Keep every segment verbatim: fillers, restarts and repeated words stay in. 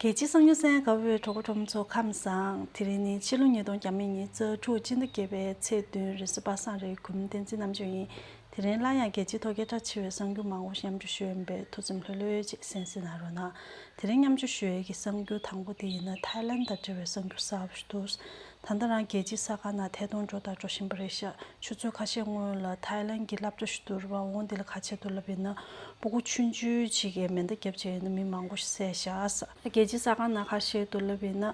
རྒྱལ་སྤྱིའི་གསར་འགྱུར་གསན་མཁན་གྲོགས་པོ་གྲོགས་མོ་ཚོ་ཁམས་བཟང་། དེ་རིང་ནི་ཕྱི་ལོ་ཉིས་སྟོང་ཉེར་གཅིག་ཚེས་དྲུག་སྤྱི་ཟླ་བརྒྱད་པའི་ཚེས་བདུན་རེས་གཟའ་པ་སངས་རེད། གུས་མོ་བསྟན་འཛིན་རྣམ་དཔྱོད་ཡིན། དེ་རིང་སླར་ཡང་རྒྱལ་སྤྱིའི་ཐོག་སྐད་གྲགས་ཆེ་བའི་གསར་འགྱུར་མང་པོ་ཞིག་མཉམ་སྤྱོད་ཞུ་ཡ་ཡིན་པས་ཐུགས་སེམས་ལྷོད་ལྷོད་ཅིག་གསན་གཟིགས་གནང་རོགས་གནང་། དེ་རིང་མཉམ་སྤྱོད་ཞུ་ཡ་གི་གསར་འགྱུར་དང་པོ་དེ་ཡིན་ན་ཐའི་ལན་དང་འབྲེལ་བའི་གསར་འགྱུར་གསར་པ་ཞིག་འདུག་ད་ལྟ་རང་རྒྱལ་སྤྱིའི་གསར་ཁང་ནང་ཐད་གཏོང་འགྲོ་དང་འགྲོ་བཞིན་པ་རེད་ཤག་ཆུ་ཚོད་ཁ་ཤས་སྔོན་ལ་ཐའི་ལན་གྱི་སློབ་གྲྭ་ཞིག་འདུག་ར་བ། འོང་འདི་ལ་ག་བྱས་འདུག་ལབ་ཡིན་ན། སྤུ་གུ་ཆུང་ཆུང་ཅིག་གིས་མེ་མདའ་བརྒྱབ་བྱས་ཡིན་ན་མི་མང་པོ་ཞིག་བསད་བཞག་རྒྱལ་སྤྱིའི་གསར་ཁང་ནང་ག་བཤད་འདུག་ལབ་ཡིན་ན།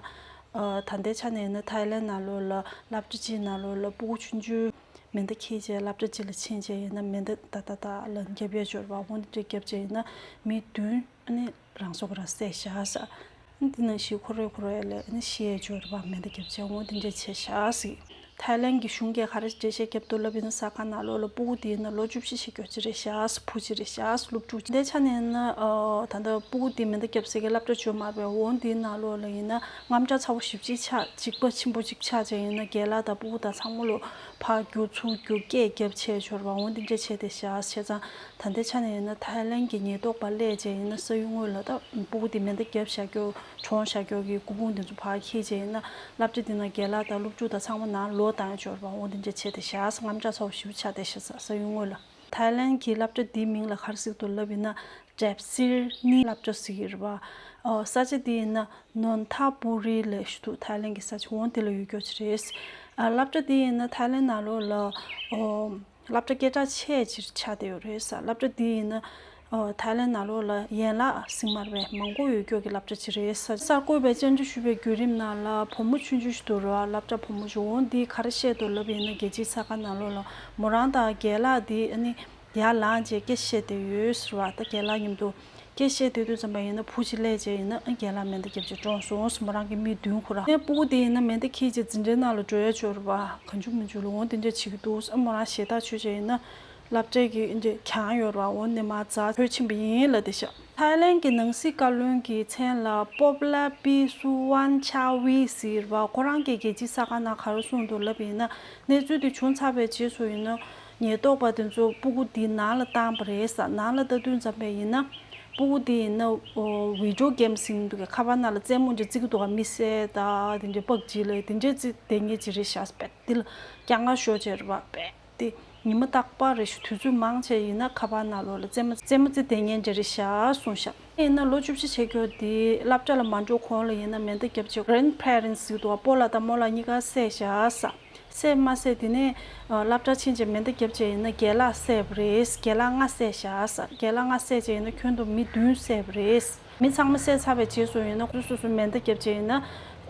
ཨ། ད་ལྟའི་ཆ་ནས་ཡིན་ན་ཐའི་ལན་ནང་ལོགས་ལ་སློབ་གྲྭ་གཅིག་ནང་ལོགས་ལ་སྤུ་གུ་ཆུང་ཆུང་མེ་མདའ་འཁྱེར་བྱས་སློབ་གྲྭ་གཅིག་ལ་ཕྱིན་བྱས་ཡིན་ན་མེ་མདའ་ཏག་ཏག་ཏག་ལ་བརྒྱབ་ཡས་འབྱོར་བ། འོང་འདི་འདྲ་བརྒྱབ་བྱས་ཡིན་ན་མི་བདུན་ཨ་ནི་རང་སྲོག་རང་བསད་བཞག་ཟེར། འདི་ནང་བཞིན་ཁོ་རེ་ཁོ་རེ་ལ་ནི་ཤི་ཡས་འབྱོར་བ་མེ་མདའ་བརྒྱབ་བྱས་འོང་འདི་འདྲ་བྱས་བཞག་ཟེར། ཐའི་ལན་གྱི་གཞུང་གིས་ག་རེ་འགྲེལ་བཤད་བརྒྱབ་འདུག་ལབ་ཡིན་ན་གསར་ཁང་ནང་ལོགས་ལ་སྤུ་གུ་དེ་ཡིན་ན་ལོ་བཅུ་བཞི་ཞིག་སྐྱོ་ཅི་རེད་བཞག་བུ་ཅི་རེད་བཞག་སློབ་ཕྲུག་འདི་ཆ་ནས་ཡིན་ན་ད་ལྟ་སྤུ་གུ་དེ་མེ་མདའ་བརྒྱབ་སའི་གི་སློབ་གྲྭ་བྱོན་མ་རེད། འོང་དེའི་ནང་ལོགས་ལ་ཡིན་ན་དངངས་སྐྲག་ཚ་པོ་ཞེ་པོ་ཅིག་ཆགས་འཇིགས་པ་ཆེན་པོ་ཅིག་ཆགས་བྱས་ཡིན་ན་རྒན་ལགས་དང་སྤུ་གུ་དང་ཚང་མ་ལོ་ཕར་རྒྱུག་ཚུར་རྒྱུག་སྐད་བརྒྱབ་བྱས་འབྱོར་བ་འོང་འདི་འདྲ་བྱས་ཏེ་བཞག་བྱས་ཙང་། ད་ལྟའི་ཆ་ནས་ཡིན་ན་ཐའི་ལན་གྱི་ཉེན་རྟོག་པ་སླེབས་བྱས་ཡིན་ན་ས་ཡུལ་དངོས་ལ་ད་སྤུ་གུ་དེ་མེ་མདའ་བརྒྱབ་བཞག་རྒྱུ་གྲོངས་བཞག་རྒྱུ་གི་སྐུ་ཕུང་དེ་ཚོ་ཕར་འཁྱེར་བྱས་ཡིན་ན་སློབ་གྲྭ་དེ་ནང་རྒན་ལགས་དང་སློབ་ཕྲུག་དང་ཚང་མ་ནང་ལོག་བཏང་ཡ་འབྱོར་བ་འོང་དེ་འདྲ་བྱས་ཏེ་བཞག་དངངས་སྐྲག་ཚ་པོ་ཞེ་པོ་ཆགས་བསྡད་ཤག་ས་ཡུལ་དངོས་ལ། ཐའི་ལན་གྱི་སློབ་གྲྭ་དེའི་མིང་ལ་ག་རེ་ཟེར་གྱི་འདུག་ལབ་ཡིན་ན་ཌེབ་སིར་ནི་སློབ་གྲྭ་ཟེར་གྱི་རེད་བ། ཨོ་ས་ཆ་དེ་ཡིན་ན་ནོན་ཐ་པུ་རི་ལབ་ཞིག་འདུག་ཐའི་ལན་གྱི་ས་ཆ་འོང་དེ་ལ་ཡོད་རྒྱུ་ཅིག་རེད། ཨ་སློབ་གྲྭ་དེ་ཡིན་ན་ཐའི་ལན་ནང་ལོགས་ལ་ཨོ། སློབ་གྲྭ་སྐད་གྲགས་ཆེ་ཅིག་ཆགས་བསྡད་ཡོད་རེད་ཟེར། སློབ་གྲྭ་འདི་ཡིན་ན་ཨོ་ཐའི་ལན་ནང་ལོགས་ལ་ཡན་ལག་ཟིན་མར་བའི་མང་པོ་ཡོད་རྒྱུ་གི་སློབ་གྲྭ་ཅིག་རེད་ཟེར། གསར་འགོད་པས་བཅར་འདྲི་ཞུས་པའི་བརྒྱུད་རིམ་ནང་ལ་བུ་མོ་ཆུང་ཆུང་ཞིག་འདུག་ར། སློབ་གྲྭ་བུ་མོ་ཞིག་འོང་འདིས་ག་རེ་བཤད་འདུག་ལབ་པ་ཡིན་ན་རྒྱལ་སྤྱིའི་གསར་ཁང་ནང་ལོགས་ལ་མོ་རང་དང་རྒན་ལགས་འདི་ཨ་ནི་ཡར་ལངས་བྱས་སྐད་བཤད་བསྡད་ཡོད་ཟེར་བ། ད་རྒན་ལགས་མཉམ་དུ། སྐད་བཤད་སྡོད་དུས་ཙམ་པ་ཡིན་ན་བུ་གཅིག་སླེབས་བྱས་ཡིན་ན་ཨ་རྒན་ལགས་མེ་མདའ་བརྒྱབ་བྱས་གྲོངས་སོང་ཟེར། མོ་རང་གི་མི་བདུན་ཁོ་རང་ནས་སྤུ་གུ་དེ་ཡིན་ན་མེ་མདའ་འཁྱེར་བྱས་འཛིན་གྲྭའི་ནང་ལ་འགྲོ་ཡ་འབྱོར་བ་གང་བྱུང་མི་བྱུང་ལ་འོང་དེ་འདྲ་བྱེད་ཀྱི་འདུག་ཨ་མོ་རང་ཞེ་ཐག་ཆོད་བྱས་ཡིན་ན་སློབ་གྲྭའི་གི་ཨ་འདྲ་གྱང་ཡོད་ར། འོང་ནས་མར་འཛག་འཕོས་ཕྱིན་པ་ཡིན་ལབ་བསྡད་ཤག་ཐའི་ལན་གྱི་ནང་སྲིད་བཀའ་བློན་གྱི་མཚན་ལ་པོབ་ལ་པི་སུ་ཝན་ཆ་ཝི་ཟེར་བ། ཁོ་རང་གིས་རྒྱལ་སྤྱིའི་གསར་ཁང་ནང་ག་རེ་གསུངས་འདུག་ལབ་པ་ཡིན་ན་གནས་ཚུལ་དེ་བྱུང་ཚར་བའི་རྗེས་སུ་ཡིན་ན། ཉེན་རྟོག་པ་དེ་ཚོ་སྤུ་གུ་འདི་ནང་ལ་བཏང་བ་རེད་ཟེར། ནང་ལ་ལྟ་དུས་ཙམ་པ་ཡིན་ན། སྤུ་གུ་འདི་ཡིན་ན་ཨོ་བི་ཌིའོ་གེམ་ཟེར་གྱི་འདུག་གས། ཁ་པར་ནང་ལ་རྩེད་མོ་འདྲ་རྩེ་གི་འདུག་ག་མི་བསད་དང་དེ་འདྲ་པབ་ཇི་ལབ་དེ་འདྲ་རྩེ་བསྡད་མཁན་ཅིག་རེད་ཤག་པད་འདི་ལ་སྐྱག་རྔ་ཤོར་བྱས་རེད་བ། པད་དེ་ཉི་མ་རྟག་པར་རེ་ཞིག་དུས་ཚོད་མང་ཆེ་ཡིན་ན་ཁ་པར་ནང་ལོགས་ལ་རྩེད་མོ་རྩེད་མོ་རྩེ་བསྡད་མཁན་འདྲ་རེད་ཤག་གསུངས་ཤག་ཡིན་ན་ལོ་བཅུ་བཞི་བྱེད་རྒྱུ་དེ་སློབ་གྲྭ་ལ་མ་འགྲོ་གོང་ལ་ཡིན་ན་མེ་མདའ་བརྒྱབ་བྱས་གྷ་རེན་པེ་རེན་ཟེར་གྱི་འདུག་ག་སྤོ་ལགས་དང་རྨོ་ལགས་གཉིས་ཀ་བསད་ཤག་ཟེར། བསད་མ་བསད་དེ་ནས་ཨ་སློབ་གྲྭ་ཕྱིན་བྱས་མེ་མདའ་བརྒྱབ་བྱས་ཡིན་ན་རྒན་ལགས་བསད་པ་རེད། རྒན་ལགས་ལྔ་བསད་ཤག་ཟེར། རྒན་ལགས་ལྔ་བསད་བྱས་ཡིན་ན་ཁྱོན་བསྡོམས་མི་བདུན་བསད་པ་རེད། མི་ཚང་མ་བསད་ཚར་བའི་རྗེས་སུ་ཡིན་ན་སོ་སོ་སོ་མེ་མདའ་བརྒྱབ་བྱས་ཡིན་ན་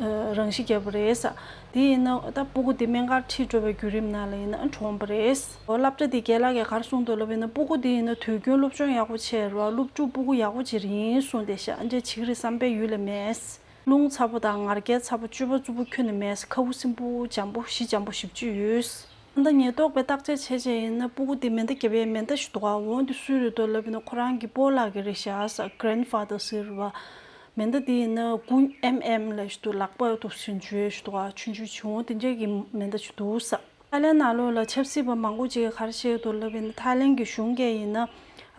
ཨ་རང་ཤི་བརྒྱབ་པ་རེད་ཟེར། དེ་ཡིན་ན་ད་སྤུ་གུ་དེ་སྨན་ཁང་ཁྲིད་འགྲོ་བའི་བརྒྱུད་རིམ་ནང་ལ་ཡིན་ན་ཨ་གྲོངས་པ་རེད། འོ་སློབ་གྲྭ་དེའི་རྒན་ལགས་ཀྱིས་ག་རེ་གསུངས་འདུག་ལབ་ཡིན་ན་སྤུ་གུ་དེ་ཡིན་ན་དུས་རྒྱུན་སློབ་སྦྱོང་ཡག་པོ་བྱས་རེད་བ། སློབ་ཕྲུག་སྤུ་གུ་ཡག་པོ་ཅིག་ཡིན་གསུངས་བསྡད་ཤག་འདྲ་བྱེད་ཀྱི་རེད་བསམ་པའི་ཡུལ་ལ་མེད། རླུང་ཚ་པོ་དང་ངར་སྐད་ཚ་པོ་གཅོད་པ་རྩུབ་པོ་ཁྱོན་ནས་མེད། ཁ་སྤུ་སྲིན་སྤུ་འཇམ་པོ་ཞི་འཇམ་པོ་ཞེ་པོ་ཅིག་ཡོད། ད་ལྟ་ཉེན་རྟོག་པས་བརྟག་དཔྱད་བྱས་བྱས་ཡིན་ན་སྤུ་གུ་དེ་མེ་མདའ་བརྒྱབ་པའི་མེ་མདའ་ཞིག་འདུག་ག་འོང་དེ་སུའི་རེད་འདུག་ལབ་ཡིན་ན་ཁོ་རང་གི་སྤོ་ལགས་ཀྱི་རེད་ཤག་ཟེར། གྷ་རེན་ཕ་དར་ཟེར་བ། མེ་མདའ་དེ་ཡིན་ན་དགུ་ཨེམ་ཨེམ་ལབ་ཞིག་འདུག་ལག་པ་འདུག་སེ་འཇུ་ཡས་ཞིག་འདུག་ག་ཆུང་ཆུང་བྱུང་དེ་འདྲས་ཀྱི་མེ་མདའ་ཞིག་འདུག་ཟེར། ཐའི་ལན་ནང་ལོགས་ལ་ཆབ་སྲིད་པ་མང་པོ་ཅིག་གིས་ག་རེ་བཤད་འདུག་ལབ་ཡིན་ན་ཐའི་ལན་གྱི་གཞུང་གིས་ཡིན་ན།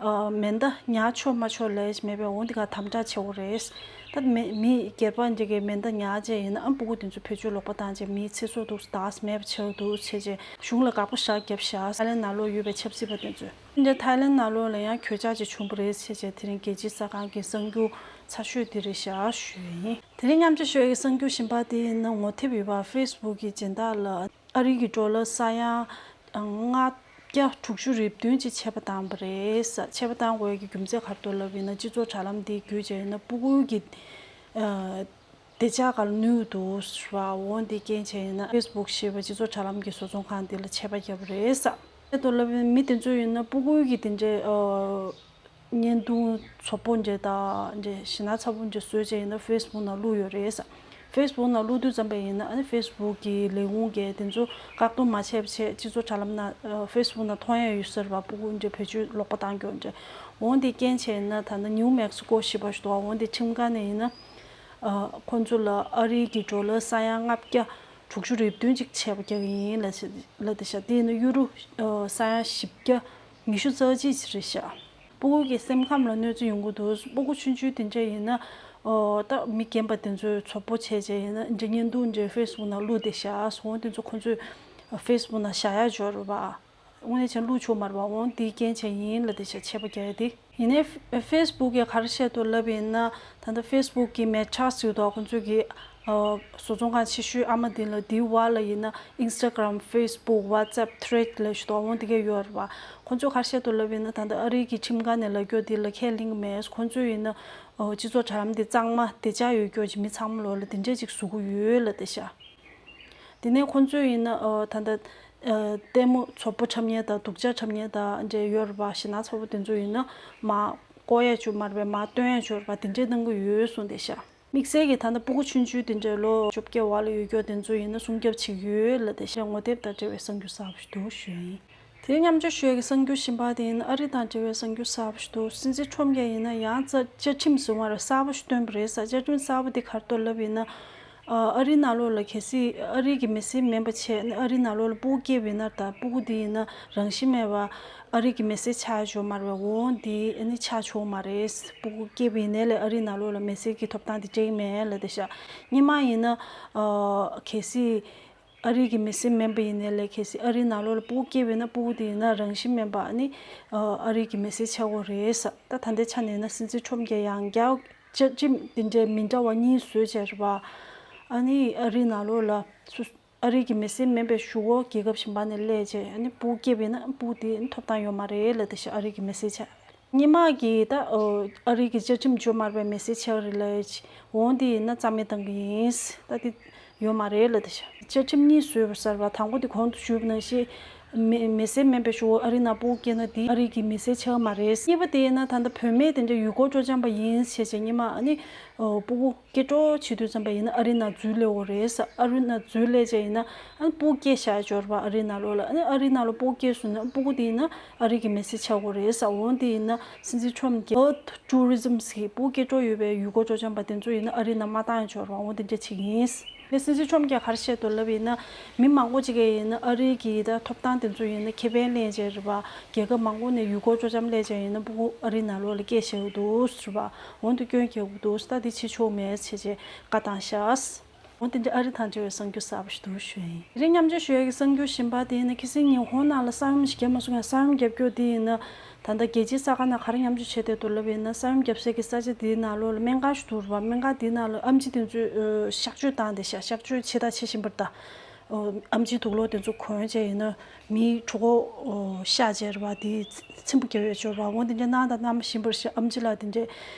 ཨ་མེ་མདའ་ཉར་ཆོག་མ་ཆོག་ལབ་ཡས་མེད་པའི་འོང་དེ་ག་དམ་དྲག་བྱེད་དགོས་རེད། ད་མི་མི་སྒེར་པ་འདི་གའི་མེ་མདའ་ཉར་བྱས་ཡིན་ན་ཨ་སྤུ་གུ་དེ་ཚོ་བེད་སྤྱོད་ལོག་པ་བཏང་བྱས་མིའི་ཚེ་སྲོག་འདུག་སེ་བདག་མེད་པ་བྱེད་འདུག་བྱས་བྱས་གཞུང་ལ་དགག་པ་ཤ་རྒྱབ་ཤག་ཐའི་ལན་ནང་ལོགས་ཡོད་པའི་ཆབ་སྲིད་པ་དེ་ཚོས། འདི་ཐའི་ལན་ནང་ལོགས་ལ་ཡང་གོད་ཆག་ཅིག་བྱུང་བ་རེད་བྱས་བྱས་དེ་རིང་རྒྱལ་སྤྱིའི་གསར་ཁང་གི་གསར་འགྱུར་ཚ་ཤོས་དེ་རེད་ཤག་ཞུ་ཡ་ཡིན། དེ་རིང་མཉམ་སྤྱོད་ཞུ་ཡ་གི་གསར་འགྱུར་གཞན་པ་དེ་ཡིན་ན་ངོ་དེབ་ཡོད་པ་ཕེ་སི་བུག་གི་སྦྱིན་བདག་ལ། ཨ་རི་གི་ཌོ་ལར་ས་ཡ་ལྔ་བརྒྱ་དྲུག་ཅུ་རེ་བདུན་ཅིག་ཆད་པ་བཏང་བ་རེད། ཆད་པ་བཏང་དགོས་ཀྱི་རྒྱུ་མཚན་ག་རེ་འདུག་ལབ་ཡིན་ན་སྤྱི་ཚོགས་དྲ་ལམ་འདི་བརྒྱུད་བྱས་ཡིན་ན་སྤུ་གུ་གི་ཨ་བདེ་འཇགས་སྒང་ལ་གནོད་འདུག་ཟེར་བ། འོ་འདི་རྐྱེན་བྱས་ཡིན་ན་ཕེ་སི་བུག་ཞེས་པ་སྤྱི་ཚོགས་དྲ་ལམ་གྱི་བཟོ་ཚོང་ཁང་འདི་ལ་ཆད་པ་བརྒྱབ་པ་རེད། ཆེད་དུ་ལབ་ཡིན་ན་མི་དེ་ཚོ་ཡིན་ན་སྤུ་གུ་གི་དེ་འདྲའི་ཨ། བརྙན་ཐུང་བཙོག་པོ་འདྲ་དང་འདྲ་ཞེད་སྣང་ཚ་པོ་འདྲ་བཟོས་བྱས་ཡིན་ན་ཕེ་སི་བུག་ནང་བླུགས་ཡོད་རེད་ཟེར། ཕེ་སི་བུག་ནང་བླུགས་དུས་ཙམ་པ་ཡིན་ན་ཨ་ནི་ཕེ་སི་བུག་གི་ལས་ཁུངས་ཀྱིས་དེ་ཚོ་བཀག་སྡོམ་མ་བྱས་པ་བྱས་སྤྱི་ཚོགས་དྲ་ལམ་ནང་ཕེ་སི་བུག་ནང་མཐོང་ཡ་ཡོད་ཟེར་བ། སྤུ་གུ་འདྲ་བེད་སྤྱོད་ལོག་པ་བཏང་རྒྱུ་འདྲ། འོང་དེ་རྐྱེན་བྱས་ན་ད་ལྟ་ནིའུ་མེག་སི་ཀོ་ཞེས་པ་ཞིག་འདུག་འོང་དེ་ཁྲིམས་ཁང་ནས་ཡིན་ན་ཁོ་ཚོ་ལ་ཨ་རིའི་གི་ཌོ་ལར་ས་ཡ་ལྔ་བརྒྱ་དྲུག་ཅུ་རེ་བདུན་ཅིག་ཆད་པ་རྒྱག་གི་ཡིན་ལབ་བྱས་ལབ་བསྡད་ཤག་དེ་ཡིན་ན་ཡུ་རོ་ས་ཡ་བཞི་བརྒྱ་ཉི་ཤུ་རྩ་གཅིག་ཅིག་རེད་ཤག་སྤུ་གུ་གི་སེམས་ཁམས་ལ་གནོད་འཚེ་ཡོང་གི་འདུག་སྤུ་གུ་ཆུང་ཆུང་དེ་འདྲ་ཡིན་ན་ ཨོ་ད་མི་རྒན་པ་དེ་ཚོས་ཚོགས་པ་བྱས་བྱས་ཡིན་ན་འདྲ་བརྙན་ཐུང་འདྲ་ཕེ་སི་བུག་ནང་བླུགས་བསྡད་ཤག་འོ་དེ་ཚོ་ཁོ་ཚོས་ཕེ་སི་བུག་ནང་བཞག་ཡག་འབྱོར་བ། དངོས་གནས་བྱས་ན་བླུགས་ཆོག་མ་རེད་པ། འོ་དེའི་རྐྱེན་བྱས་ཡིན་ལབ་བསྡད་ཤག་ཆད་པ་བརྒྱབ་ཡ་དེ། ཡིན་ནའི་ཕེ་སི་བུག་གིས་ག་རེ་བཤད་འདུག་ལབ་ཡིན་ན། ད་ལྟ་ཕེ་སི་བུག་གི་མེ་ཊ་ཟེར་འདུག་ཁོ་ཚོས་ཀྱི་ཨ་བཟོ་ཚོང་ཁང་ཆེ་ཤོས་ཨ་མ་དེ་ལ་དེའི་བར་ལ་ཡིན་ན་ཨིན་སི་ཊ་གྷི་རམ། ཕེ་སི་བུག། ཝ་ཊི་སི་ཨེབ། ཐི་རེཌ་ལབ་ཞིག་འདུག་འོ་དེ་གས་ཡོད་རེད་པ། ཁོ་ཚོས་ག་རེ་བཤད་འདུག་ལབ་ཡིན་ན། ད་ལྟ་ཨ་རི་གི་ཁྲིམས་ཁང་ནས་ལབ་རྒྱུ་དེ་ལ་ཁས་ལེན་གྱི་མེད། ཁོ་ཚོས་ཡིན་ན་ཨོ་སྤྱི་ཚོགས་དྲ་ལམ་དེ་གཙང་མ་བདེ་འཇགས་ཡོད་རྒྱུ་ཅིག་མི་ཚང་མ་ལོག་ལ་དེ་འདྲས་ཅིག་བཟོ་གི་ཡོད་ལབ་བསྡད་ཤག་དེ་ནས་ཁོ་ཚོས་ཡིན་ན་ཨ་ད་ལྟ་ཨ་ལྟད་མོ་ཚོགས་པ་འཁྲབ་མཁན་དང་སྡུག་ཅག་འཁྲབ་མཁན་དང་འདྲ་ཡོད་རེད་པ། ཞེད་སྣང་ཚ་པོ་དེ་ཚོ་ཡིན་ན་མར་བཀོག་ཡག་ཅིག་མ་རེད་པས། མར་སྟོན་ཡག་ཅིག་ཡོད་རེད་པ། དེ་འདྲས་གནང་གི་ཡོད་གསུངས་བསྡད་ཤག་དམིགས་བསལ་གྱིས་ད་ལྟ་སྤུ་གུ་ཆུང་ཆུང་དེ་འདྲས་ལོ་བཅོ་བརྒྱད་བར་ལ་ཡོད་རྒྱུ་དེ་ཚོ་ཡིན་ན་སྲུང་སྐྱོབ་བྱེད་ཀྱི་ཡོད་ལབ་བསྡད་ཤག་ངོ་དེབ་དང་འབྲེལ་བའི་གསར་འགྱུར་གསར་པ་ཞིག་འདུག་ཞུ་ཡིན། དེ་མཉམ་སྤྱོད་ཞུ་ཡག་གི་གསར་འགྱུར་གཞན་པ་དེ་ཡིན་ན་ཨ་རི་དང་འབྲེལ་བའི་གསར་འགྱུར་གསར་པ་ཞིག་འདུག་སྲིད་འཛིན་ཁྲོམ་རྒྱས་ཡིན་ན་ཡང་རྩ་བཅའ་ཁྲིམས་བཟོ་བ་རེད། གསར་པ་ཞིག་བཏོན་པ་རེད་ཟེར། བཅའ་ཁྲིམས་གསར་པ་དེ་ག་རེ་འདུག་ལབ་ཡིན་ན། ཨ་རི་ནང་ལོགས་ལ་གལ་སྲིད་ཨ་རི་གི་མི་སེར་མིན་པ་བྱས་ནས་ཨ་རི་ནང་ལོགས་ལ་སྤུ་གུ་སྐྱེས་པ་ཡིན་ན། ད་སྤུ་གུ་དེ་ཡིན་ན་རང་བཞིན་མེད་པ་ཨ་རི་གི་མི་སེར་ཆགས་ཆོག་མ་རེད་པས། འོ་དེ་ཨ་ནི་ཆགས་ཆོག་མ་རེད། སྤུ་གུ་སྐྱེས་པ་ཡིན་ནའི་ལས་ཨ་རི་ནང་ལོགས་ལ་མི་སེར་གྱི་ཐོབ་ཐང་དེ་སྤྲད་ཀྱི་མེད་ལབ་བསྡད་ཤག་སྔོན་མ་ཡིན་ན་ཨ་གལ་སྲིད་ཨ་རི་གི་མི་སེར་མིན་པ་ཡིན་ནའི་ལས་གལ་སྲིད་ཨ་རི་ནང་ལོགས་ལ་སྤུ་གུ་སྐྱེས་པ་ཡིན་ན་སྤུ་གུ་དེ་ཡིན་ན་རང་བཞིན་མེད་པ་ཨ་ནི་ཨ་རི་གི་མི་སེར་ཆགས་ཀྱི་རེད་ཟེར། ད་ད་ལྟའི་ཆ་ནས་ཡིན་ན་སྲིད་འཛིན་ཁྲོམ་རྒྱས་ཡང་བསྐྱར་བཅའ་ཁྲིམས་དེ་འདྲའི་མི་འདྲ་བ་གཉིས་བཟོས་བྱས་རེད་པ། ཨ་ནི་ཨ་རི་ནང་ལོགས་ལ་སུ་ཨ་རི་གི་མི་སེར་མིན་པའི་གཞུག་གུ་རྒྱལ་ཁབ་གཞན་པ་ནས་སླེབས་བྱས་ཨ་ནི་སྤུ་གུ་སྐྱེས་པ་ཡིན་ན་སྤུ་གུ་དེ་ཐོབ་ཐང་ཡོད་མ་རེད་ལབ་བསྡད་ཤག་ཨ་རི་གི་མི་སེར་ཆགས། སྔོན་མ་གི་ད་ཨ་རི་གི་བཅའ་ཁྲིམས་བརྗོད་མ་རེད་པས། མི་སེར་ཆགས་རེད་ལབ་ཡག་འོ་འདི་ཡིན་ན་རྩ་མེད་བཏང་གི་ཡིན། ད་དེ་ཡོད་མ་རེད་ལབ་བསྡད་ཤག་བཅའ་ཁྲིམས་གཉིས་བཟོས་པ་ཟེར་བ། དང་པོ་དེ་གོང་དུ་ཞུས་པ་ནང་བཞིན་མི་མི་སེར་མིན་པའི་གཞུག་གུ་ཨ་རི་ནང་སྤུ་གུ་སྐྱེས་ན་དེ་ཨ་རི་གི་མི་སེར་ཆགས་མ་རེད། གཉིས་པ་དེ་ཡིན་ན་ད་ལྟ་བུད་མེད་དེ་འདྲ་ཡུལ་སྐོར་སྤྲོ་འཆམ་པ་ཡིན་བྱས་བྱས་སྔོན་མ་ཨ་ནི་ཨ་སྤུ་གུ་སྐྱེ་སྤྲོ་བྱེད་དུས་ཙམ་པ་ཡིན་ན་ཨ་རི་ནང་འཛུལ་སླེབས་ཀྱི་རེད་ཟེར། ཨ་རི་ནང་འཛུལ་སླེབས་བྱས་ཡིན་ན་ཨ་ནི་སྤུ་གུ་སྐྱེས་བཞག་ཡག་འབྱོར་བ་ཨ་རི་ནང་ལོགས་ལ། ཨ་ནི་ཨ་རི་ནང་ལ་སྤུ་གུ་སྐྱེས་སོང་ན་སྤུ་གུ་དེ་ཡིན་ན་ཨ་རི་གི་མི་སེར་ཆགས་ཀྱི་རེད་ཟེར། འོ་དེ་ཡིན་ན་སྲིད་འཛིན་ཁྲོམ་གྱིས་ཨར་ཐི་ཊུ་རི་ཛིམ་ཟེར་སྤུ་གུ་སྐྱེ་སྤྲོ་ཡོད་པའི་ཡུལ་སྐོར་སྤྲོ་འཆམ་པ་དེ་ཚོ་ཡིན་ན་ཨ་རི་ནང་མ་བཏང་ཡག་འབྱོར་བ་འོ་དེ་འདྲ་བྱེད་ཀྱི་ཡིན། ངས་སྲིད་འཛིན་ཁྲོམ་གྱིས་ག་རེ་བཤད་འདུག་ལབ་ཡིན་ན། མི་མང་པོ་ཅིག་གིས་ཡིན་ན་ཨ་རི་གི་ད་ཐོབ་ཐང་དེ་ཚོ་ཡིན་ན་ཁེ་ཕན་ལེན་བྱས་རེད་པ། རྒྱལ་ཁབ་མང་པོ་ནས་ཡུལ་སྐོར་སྤྲོ་འཆམ་སླེབས་བྱས་ཡིན་ན་སྤུ་གུ་ཨ་རི་ནང་ལོགས་ལ་སྐྱེས་བཞག་གི་འདུག་ཟེར་བ། འོ་དེ་སྐྱོན་རྒྱག་གི་འདུག་ད་དེ་བྱེད་ཆོག་མེད་བྱས་བྱས་བཀའ་བཏང་ཤག་འོ་དེ་འདྲ་ཨ་རི་དང་འབྲེལ་བའི་གསར་འགྱུར་གསར་པ་ཞིག་འདུག་ཞུ་ཡིན། དེ་རིང་མཉམ་སྤྱོད་ཞུ་ཡག་གི་གསར་འགྱུར་གཞན་པ་དེ་ཡིན་ན། ཁ་སང་ཉི་ཧོང་ནང་ལ་ས་ཡོམ་ཞིག་བརྒྱབ་མ་སོང་ཡང་། ས་ཡོམ་བརྒྱབ་རྒྱུ་དེ་ཡིན་ན། ད་ལྟ་རྒྱལ་སྤྱིའི་ས་ཁ་ནང་ག་རེ་མཉམ་སྤྱོད་བྱས་བསྡད་འདུག་ལབ་ཡིན་ན། ས་ཡོམ་བརྒྱབ་སའི་གི་ས་ཆ་དེའི་ནང་ལོགས་ལ་སྨན་ཁང་ཞིག་འདུག་རེད་པ། སྨན་ཁང་དེའི་ནང་ལ་ཨེམ་ཆི་དེ་ཚོས་ཨོ་གཤག་བཅོས་བཏང་བསྡད་ཤག་གཤག་བཅོས་ཆེ་ད་ཆེ་བཞིན་པ་རེད་ད། ཨོ་ཨེམ་ཆིའི་དུག་ལོག་དེ་ཚོ་གོན་བྱས་ཡིན་ན་མི་དྲུག་གོ་ཨོ་གཤགས་བྱས་རེད་པ། དེ་ཚིམ་པ་བརྒྱབ་ཡོད་ཅོག་རེད་པ། འོ་དེ་འདྲ་གནང་དང་གནང་བཞིན་པ་རེད་ཤག་ཨེམ་ཆི་ལགས་དེ་འདྲས་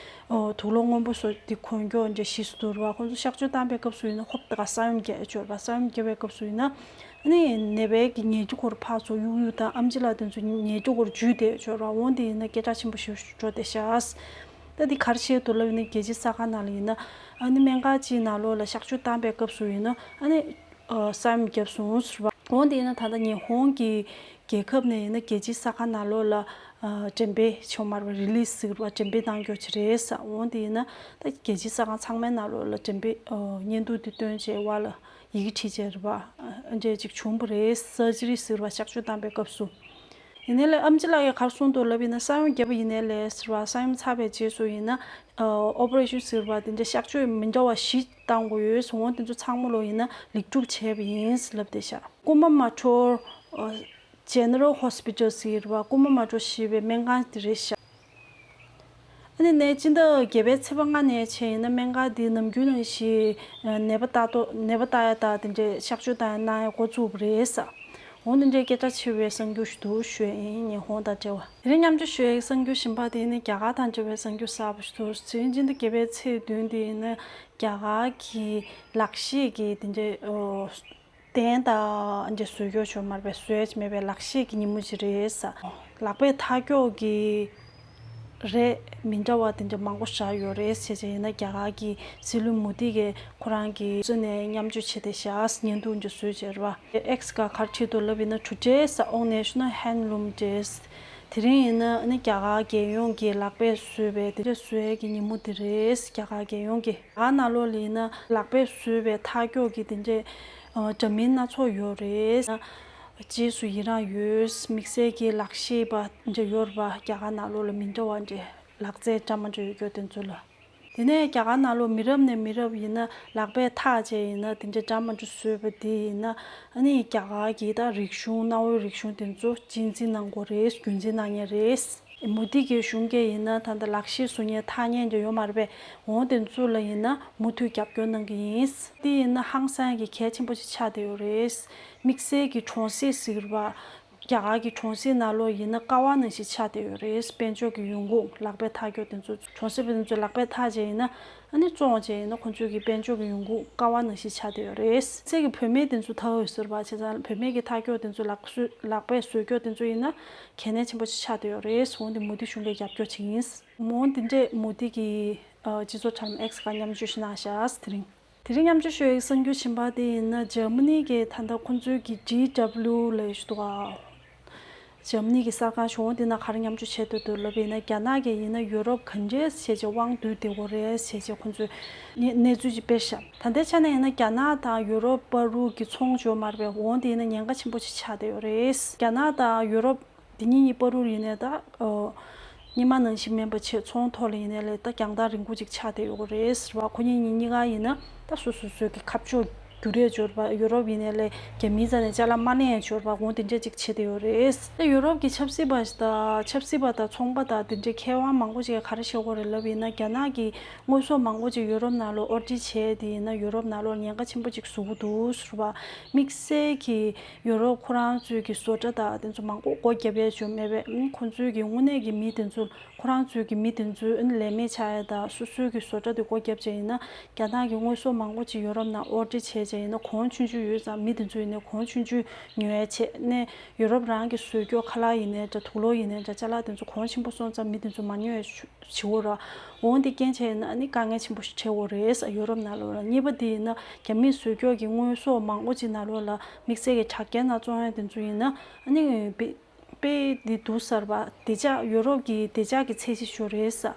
ཨོ་དུག་ལོག་སྔོན་པོ་བཟོ་དེ་གོན་རྒྱུ་འདྲ་ཞིག་འདུག་རེད་པ། ཁོང་ཚོ་གཤག་བཅོས་བཏང་པའི་སྐབས་སུ་ཡིན་ན་ཧོབ་ཏེ་ག་ས་ཡོམ་བརྒྱབ་ཡོད་ཅོག་རེད་པ། ས་ཡོམ་བརྒྱབ་པའི་སྐབས་སུ་ཡིན་ན། ཨ་ནི་ནད་པའི་གི་ཉལ་ཁྲི་སྐོར་ཕར་ཚུར་གཡུག་གཡུག་དང་། ཨེམ་ཆི་ལགས་དེ་ཚོ་ཉལ་ཁྲི་སྐོར་འཇུས་བསྡད་ཆོག་ར། འོ་དེ་ཡིན་ན་སྐད་གྲགས་ཆེན་པོ་ཞིག་འགྲོ་བསྡད་ཤག་ད་དེ་ག་རེ་བྱས་འདུག་ལབ་ཡིན་ན། རྒྱལ་སྤྱིའི་ས་ཁ་ནང་ལ་ཡིན་ན་ཨ་ནི་སྨན་ཁང་གཅིག་ནང་ལོགས་ལ་གཤག་བཅོས་བཏང་པའི་སྐབས་སུ་ཡིན་ན་ཨ་ནི་ཨ་ས་ཡོམ་བརྒྱབ་སོང་ཟེར་བ། འོ་དེ་ཡིན་ན་ད་ལྟ་ཉི་ཧོང་གི་རྒྱལ་ཁབ་ནས་ཡིན་ན་རྒྱལ་སྤྱིའི་ས་ཁ་ནང་ལོགས་ལ་ཨ་འགྲེམས་སྤེལ་ཆོག་མ་རེད་པ། རི་ལི་སི་ཟེར་བ་འགྲེམས་སྤེལ་གཏང་རྒྱུ་ཅིག་རེད་ཟེར། འོ་དེ་ཡིན་ན་ད་རྒྱལ་སྤྱིའི་ས་ཁང་ཚང་མའི་ནང་ལོགས་ལ་འགྲེམས་སྤེལ་ཨ་བརྙན་ཐུང་དེ་བཏོན་བྱས་བ་ལ། ཡི་གེ་བྲིས་བྱས་རེད་པ། ཨ་འདྲས་ཅིག་བྱུང་བ་རེད། སར་ཇི་རི་ཟེར་བ་གཤག་བཅོས་བཏང་པའི་སྐབས་སུ། ཡིན་ནའི་ལས་ཨེམ་ཆི་ལགས་ཀྱིས་ག་རེ་གསུངས་འདུག་ལབ་ཡིན་ན། ས་ཡོམ་བརྒྱབ་པ་ཡིན་ནའི་ལས་ཟེར་བ། ས་ཡོམ་ཚར་བའི་རྗེས་སུ་ཡིན་ན་ཨ་ཨོ་པ་རེ་ཤན་ཟེར་བ་དེ་འདྲ་གཤག་བཅོས་མི་འདྲ་བ་བཞི་བཏང་དགོས་ཡོད་ཟེར། འོ་དེ་ཚོ་ཚང་མ་ལོ་ཡིན་ན་ལེགས་གྲུབ་བྱས་པ་ཡིན་ལབ་བསྡད་ཤག་ཀུ་མ་མ་ཊོ་ཨ་ཇེ་ནེ་རལ་ཧོ་སི་པི་ཊལ་ཟེར་བ། ཀུ་མ་མ་ཊོ་ཞེས་པའི་སྨན་ཁང་དེ་རེད་ཤག་ཨ་ནི་ནས་སྤྱི་ཟླ་བརྒྱད་པའི་ཚེས་པ་ལྔ་ནས་བྱས་ཡིན་ན་སྨན་ཁང་འདི་ནམ་རྒྱུན་ནང་བཞིན་ནད་པ་ལྟ་རྟོག་ནད་པ་ལྟ་ཡ་དང་དེ་འདྲའི་གཤག་བཅོས་བཏང་ཡ་གནང་ཡ་འགོ་བཙུགས་པ་རེད་ཟེར། འོ་དེ་འདྲའི་སྐད་གྲགས་ཆེ་བའི་གསར་འགྱུར་ཞིག་འདུག་ཞུ་ཡ་ཡིན། ཉི་ཧོང་དང་འབྲེལ་བ། དེ་རིང་མཉམ་སྤྱོད་ཞུ་ཡ་གི་གསར་འགྱུར་གཞན་པ་དེ་ནི་རྒྱ་གར་དང་འབྲེལ་བའི་གསར་འགྱུར་གསར་པ་ཞིག་འདུག་དེ་རིང་སྤྱི་ཟླ་བརྒྱད་པའི་ཚེས་བདུན་དེ་ཡིན་ན་རྒྱ་གར་གྱི་ལག་ཤེས་ཀྱི་དེ་འདྲའི་ཨོ། གདན་དང་འདྲ་བཟོས་ཀྱོག་ཆོག་མ་རེད་པས། བཟོས་ཡ་ཅིག་མེད་པའི་ལག་ཤེས་ཀྱི་ཉིན་མོ་ཅིག་རེད་ཟེར། ལག་པས་འཐག་ཀྱོག་གི་རས་མི་འདྲ་བ་དེ་འདྲ་མང་པོ་བཞག་ཡོད་རེད་ཟེར་བྱས་ཡིན་ན། རྒྱ་གར་གྱི་སྲིད་བློན་མོ་དི་གིས་ཁོ་རང་གི་བཟོས་ནས་མཉམ་སྤྱོད་བྱས་ཏེ་བཞག་བརྙན་ཐུང་འདྲ་བཟོས་བྱས་རེད་པ། ཨེག་སི་ག་ག་རེ་བྲིས་འདུག་ལབ་ཡིན་ན། Today is the All National Handloom Day། དེ་རིང་ཡིན་ན་ནི་རྒྱ་གར་རྒྱལ་ཡོངས་ཀྱི་ལག་པས་བཟོས་པའི་དེ་འདྲ་བཟོས་ཡས་ཀྱི་ཉིན་མོ་དེ་རེད། རྒྱ་གར་རྒྱལ་ཡོངས་ཀྱི། རྒྱ་གར་ནང་ལོགས་ལ་ཡིན་ན་ལག་པས་བཟོས་པའི་འཐག་ཀྱོག་གི་དེ་འདྲའི་ཨ་འདྲ་མིན་སྣ་ཚོགས་ཡོད་རེད། རྗེས་སུ་ཡི་རངས་ཡོད། དམིགས་བསལ་གྱི་ལག་ཤེས་པ་འདྲ་ཡོད་རེད་པ། རྒྱ་གར་ནང་ལོགས་ལ་མི་འདྲ་བ་འདྲ་ལག་རྩལ་འདྲ་མི་འདྲ་ཡོད་རྒྱུ་དེ་ཚོ་ལ། དེ་ནས་རྒྱ་གར་ནང་ལོགས་མི་རབས་ནས་མི་རབས་ཡིན་ན་ལག་པས་འཐག་བྱས་ཡིན་ན་དེ་འདྲའི་འདྲ་མི་འདྲ་བཟོས་པ་དེ་ཡིན་ན་ཨ་ནི་རྒྱ་གར་གྱི་ད་རིག་གཞུང་གནའ་བོའི་རིག་གཞུང་དེ་ཚོ་གཅེས་འཛིན་གནང་དགོས་རེད། རྒྱུན་འཛིན་གནང་མཁན་རེད། མུ་དྷི་གི་གཞུང་གིས་ཡིན་ན་ད་ལྟ་ལག་ཤེས་བཟོ་མཁན་འཐག་མཁན་འདྲ་ཡོད་མ་རེད་པས། འོ་དེ་ཚོ་ལ་ཡིན་ན་མུ་མཐུད་རྒྱབ་སྐྱོར་གནང་གི་ཡིན། དེ་ཡིན་ན་ཧང་སང་གི་གལ་ཆེན་པོ་ཞིག་ཆགས་བསྡད་ཡོད་རེད། དམིགས་བསལ་གྱི་གྲོང་གསེབ་ཟེར་བ། རྒྱ་གར་གྱི་གྲོང་གསེབ་ནང་ལོགས་ཡིན་ན་ཀ་བ་ནང་བཞིན་ཆགས་བསྡད་ཡོད་རེད། དཔལ་འབྱོར་གྱི་ཡོང་ཁུངས་ལག་པས་འཐག་རྒྱུ་དེ་ཚོ་གྲོང་གསེབ་པ་དེ་ཚོས་ལག་པས་འཐག་བྱས་ཡིན་ན་ཨ་ནི་བཙོང་བྱས་ཡིན་ན་ཁོང་ཚོའི་གི་དཔལ་འབྱོར་གྱི་ཡོང་ཁུངས་ཀ་བ་ནང་བཞིན་ཆགས་བསྡད་ཡོད་རེད། ཚད་ཀྱི་བུད་མེད་དེ་ཚོ་འཐག་འོས་ཟེར་བ་བྱས་ཙང་བུད་མེད་ཀྱི་འཐག་རྒྱུ་དེ་ཚོ་ལག་བཟོས་ལག་པས་བཟོས་རྒྱུ་དེ་ཚོ་ཡིན་ན་གལ་གནད་ཆེན་པོ་ཞིག་ཆགས་བསྡད་ཡོད་རེད། འོ་དེ་མུ་དྷི་གཞུང་གིས་རྒྱབ་སྐྱོར་བྱེད་ཀྱི་ཡིན། འོ་དེ་འདྲས་མུ་དྷི་གི་སྤྱི་ཚོགས་དྲ་ལམ་X་སྒང་མཉམ་སྤྱོད་ཞིག་གནང་ཤག་དེ་རིང་། དེ་རིང་མཉམ་སྤྱོད་ཞུ་ཡག་གི་གསར་འགྱུར་གཞན་པ་དེ་ཡིན་ན་འཇར་མ་ནི་གི་ད་ལྟ་ཁོང་ཚོའི་གི་ཌི་ཌབ་ལིའུ་ལབ་ཡག་ཞིག་འདུག་ག་འཇར་མ་ནི་གི་གསར་ཁང་ཞིག་འོ་དེ་ནང་ག་རེ་མཉམ་སྤྱོད་བྱས་འདུག་འདུག་ལབ་པ་ཡིན་ན་རྒྱ་ནག་གིས་ཡིན་ན་ཡུ་རོབ་ག་འདྲས་བྱས་བྱས་དབང་སྡུད་བསྡད་ཡོད་རེད་བྱས་བྱས་ཁོང་ཚོས་གནས་གནས་ཚུལ་ཅིག་སྤེལ་ཤག་ད་ལྟའི་ཆ་ནས་ཡིན་ན་རྒྱ་ནག་དང་ཡུ་རོབ་བར་དུ་གི་ཚོང་བརྗོད་མ་རེད་པས། འོ་དེ་ཡིན་ན་ཉེན་ཁ་ཆེན་པོ་ཞིག་ཆགས་བསྡད་ཡོད་རེད། རྒྱ་ནག་དང་ཡུ་རོབ་འདི་གཉིས་གཉིས་བར་དུ་ཡིན་ནའི་ད་ཨོ། སྔོན་མ་ནང་བཞིན་མིན་པ་བྱས་ཚོང་ཐོག་ལ་ཡིན་ནའི་ལས་ད་རྒྱང་ཐག་རིང་པོ་ཅིག་ཆགས་བསྡད་ཡོད་རེད་ཟེར་བ། ཁོ་གཉིས་གཉིས་གཉིས་ཀ་ཡིན་ན་ད་སོ་སོ་སོ་གི་ཁ་ཕྱོགས་བསྒྱུར་ཡས་འབྱོར་བ། ཡུ་རོབ་ཡིན་ནའི་ལས་རྒྱ་མིའི་རྩ་ནས་ཅ་ལག་མ་ལེན་ཡས་འབྱོར་བ་འོ་དེ་འདྲས་ཅིག་བྱེད་བསྡད་ཡོད་རེད། ད་ཡུ་རོབ་ཀྱི་ཆབ་སྲིད་པ་དང་ཆབ་སྲིད་པ་དང་ཚོང་པ་དང་དེ་འདྲའི་མཁས་དབང་མང་པོ་ཅིག་གིས་ག་རེ་བཤད་ཀྱི་ཡོད་རེད་ལབ་ཡིན་ན་རྒྱ་ནག་གིས་དངོས་ཟོག་མང་པོ་ཅིག་ཡུ་རོབ་ནང་ལོགས་ཨོར་ཌར་བྱས་དེ་ཡིན་ན་ཡུ་རོབ་ནང་ལོགས་ཉེན་ཁ་ཆེན་པོ་ཅིག་བཟོ་གི་འདུག་ཟེར་བ། དམིགས་བསལ་གྱི་ཡུ་རོབ་ཁོ་རང་ཚོའི་གི་བཟོ་གྲྭ་དང་དེ་ཚོ་མང་པོ་སྒོ་བརྒྱབ་ཡས་བྱུང་མེད་པས། ཨང་ཁོང་ཚོའི་གི་དངོས་གནས་ཀྱི་མི་དེ་ཚོ་ཁོ་རང་ཚོའི་གི་མི་དེ་ཚོ་ཨང་ལས་མེད་ཆགས་ཡས་དང་སོ་སོའི་གི་བཟོ་གྲྭ་དེ་སྒོ་བརྒྱབ་བྱས་ཡིན་ན་རྒྱ་ནག་གི་དངོས་ཟོག་མང་པོ་ཅིག་ཡུ་རོབ་ནང་ཨོར་ཌར་བྱས་བྱས་ཡིན་ན་གོང་ཆུང་ཆུང་ཡོད་ཙང་མི་དེ་ཚོ་ཡིན་ནའི་གོང་ཆུང་ཆུང་ཉོ་ཡས་བྱས་ནས་ཡུ་རོབ་རང་གི་བཟོས་སྐྱོ་ཁ་ལག་ཡིན་ནའི་འདྲ་དུག་ལོག་ཡིན་ནའི་འདྲ་ཅ་ལག་དེ་ཚོ་གོང་ཆེན་པོ་སོང་ཙང་མི་དེ་ཚོ་མ་ཉོ་ཡས་བྱེད་འོ་ར། འོང་དེ་རྐྱེན་བྱས་ཡིན་ན་ཨ་ནི་དཀའ་ངལ་ཆེན་པོ་ཞིག་འཕྲད་འོ་རེད་ས་ཡུ་རོབ་ནང་ལོགས་ལ། གཉིས་པ་དེ་ཡིན་ན་རྒྱ་མིས་བཟོས་སྐྱོ་གི་དངོས་ཟོག་མང་པོ་ཅིག་ནང་ལོགས་ལ་དམིགས་བསལ་གྱི་དྲ་རྒྱའི་ནང་བཙོང་ཡས་དེ་ཚོ་ཡིན་ན་ཨ་ནི་དཔེ་དཔེ་འདི་སྡུག་ས་རེད་པ། བདེ་འཇགས་ཡུ་རོབ་ཀྱི་བདེ་འཇགས་ཀྱི་ཚད་གཞི་ཞིག་རེད་ས།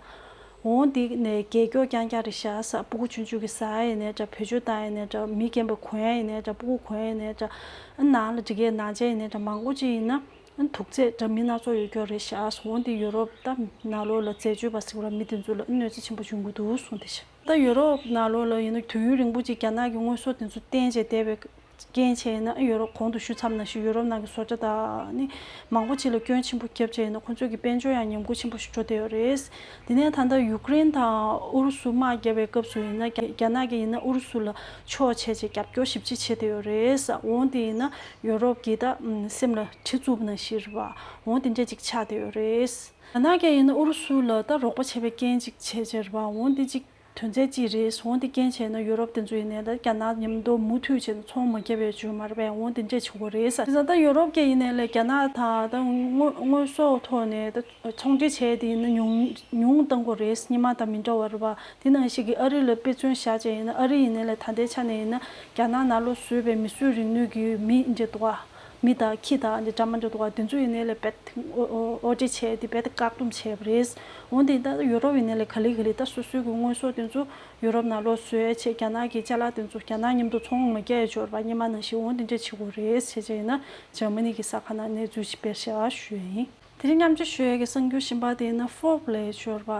འོང་འདི་ནས་རྒྱལ་སྐྱོག་རྐྱང་རྐྱང་རེད་ཤག་ས། སྤུ་གུ་ཆུང་ཆུང་གི་ཟ་ཡ་ཡིན་ནའི་འདྲ་བེད་སྤྱོད་བཏང་ཡ་ཡིན་ནའི་འདྲ་མི་རྒན་པ་གོན་ཡ་ཡིན་ནའི་འདྲ་སྤུ་གུ་གོན་ཡ་ཡིན་ནའི་འདྲ་ཨ་ནང་ལ་འགྲིག་ཡ་ནང་བྱ་ཡིན་ནའི་འདྲ་མང་པོ་ཅིག་ཡིན་ན་ཨ་དུག་རྫས་འདྲ་མིན་སྣ་ཚོགས་ཡོད་སྐྱོག་རེད་ཤག་ས། འོང་འདི་ཡུ་རོབ་ད་ནང་ལོགས་ལ་འཛད་སྤྱོད་པ་ཟེར་བ་མི་དེ་ཚོ་ལ་གནོད་འཚེ་ཆེན་པོ་བྱུང་གི་འདུག་གསུངས་བསྡད་ཤག་ད་ཡུ་རོབ་ནང་ལོགས་ལ་ཡིན་ན་དུས་ཡུན་རིང་པོ་ཅིག་རྒྱ་ནག་གི་དངོས་ཟོག་དེ་ཚོ་བསྟེན་བྱས་བསྡད་པའི་རྐྱེན་བྱས་ན་ཡུ་རོབ་གོང་དུ་ཞུས་ཚར་བ་ནང་བཞིན་ཡུ་རོབ་ནང་གི་བཟོ་གྲྭ་དང་ནི་མང་པོ་ཅིག་ལ་སྐྱོན་ཆེན་པོ་བརྒྱབ་བྱས་ཡིན་ན་ཁོང་ཚོ་གི་དཔལ་འབྱོར་ཡང་ཉམས་རྒུད་ཆེན་པོ་ཞིག་འགྲོ་བསྡད་ཡོད་རེད། དེ་ནས་ད་ལྟ་ཡུ་ཀེ་རེན་དང་ཨུ་རུ་སུ་དམག་བརྒྱབ་པའི་སྐབས་སུ་ཡིན་ན་རྒྱ་རྒྱ་ནག་གིས་ཡིན་ན་ཨུ་རུ་སུ་ལ་ཕྱོགས་ཆད་བྱས་རྒྱབ་སྐྱོར་ཞེ་པོ་ཅིག་བྱས་བསྡད་ཡོད་རེད། འོང་དེ་ཡིན་ན་ཡུ་རོབ་ཀྱི་ད་སེམས་ལ་གྲི་བཙུགས་པ་ནང་བཞིན་རེད་པ། འོང་དེ་འདྲས་ཅིག་ཆགས་བསྡད་ཡོད་རེད། རྒྱ་ནག་གིས་ཡིན་ན་ཨུ་རུ་སུ་ལ་ད་རོགས་པ་བྱས་པའི་རྐྱེན་ཅིག་བྱས་བྱས་རེད་པ། འོང་དེ་ཅིག་དོན་ཚན་གཅིག་རེད། འོང་དེ་རྐྱེན་བྱས་ན་ཡུ་རོབ་དེ་ཚོ་ཡིན་ནའི་ད་རྒྱ་ནག་མཉམ་དུ་མུ་མཐུད་བྱས་ན་ཚོང་མ་བརྒྱབ་པའི་བརྗོད་མ་རེད་པས། འོང་དེ་འདྲས་བྱེད་དགོས་རེད་ས། དེ་ཙང་ད་ཡུ་རོབ་ཀྱི་ཡིན་ནའི་ལས་རྒྱ་ནག་དང་ད་དངོས་དངོས་ཟོག་ཐོག་ནས་ད་ཚོང་འབྲེལ་བྱས་དེ་ཡིན་ན་ཉུང་ཉུང་གཏང་དགོས་རེད། སྔོན་མ་དང་མི་འདྲ་བ་རེད་པ། དེ་ནང་བཞིན་གྱི་ཨ་རི་ལ་དཔེ་མཚོན་བཞག་བྱས་ཡིན་ན་ཨ་རི་ཡིན་ནའི་ལས་ད་ལྟའི་ཆ་ནས་ཡིན་ན་རྒྱ་ནག་ནང་ལོགས་བཟོས་པའི་མིས་བཟོས་རིག་ནུས་ཀྱི་མི་འདྲ་འདུག་ག་མི་དང་ཁྱི་དང་འདི་འདྲ་མི་འདྲ་འདུག་ག་དེ་ཚོ་ཡིན་ནའི་ལས་རྦད་དེ་ཨོ་ཨོ་ཨོ་ཌར་བྱས་ཏེ་རྦད་དེ་བཀག་སྡོམ་བྱས་པ་རེད། འོན་ཏེ་ད་ཡུ་རོབ་ཡིན་ནའི་ལས་ག་ལེ་ག་ལེ་ད་སོ་སོའི་གི་དངོས་ཟོག་དེ་ཚོ་ཡུ་རོབ་ནང་ལོགས་བཟོས་བྱས་རྒྱ་ནག་གི་ཅ་ལག་དེ་ཚོ་རྒྱ་ནག་མཉམ་དུ་ཚོང་མ་རྒྱག་ཡ་འབྱོར་བ་སྔོན་མ་ནང་བཞིན་འོ་འདི་འདྲ་བྱེད་དགོས་རེད་བྱས་བྱས་ཡིན་ན་འཇར་མ་ནི་གི་གསར་ཁང་ནང་གནས་ཚུལ་ཞིག་སྤེལ་བཞག་ཞུས་ཡིན། དེ་རིང་མཉམ་སྤྱོད་ཞུ་ཡས་ཀྱི་གསར་འགྱུར་གཞན་པ་དེ་ཡིན་ན་ཧྥོབ་ལས་འབྱོར་བ་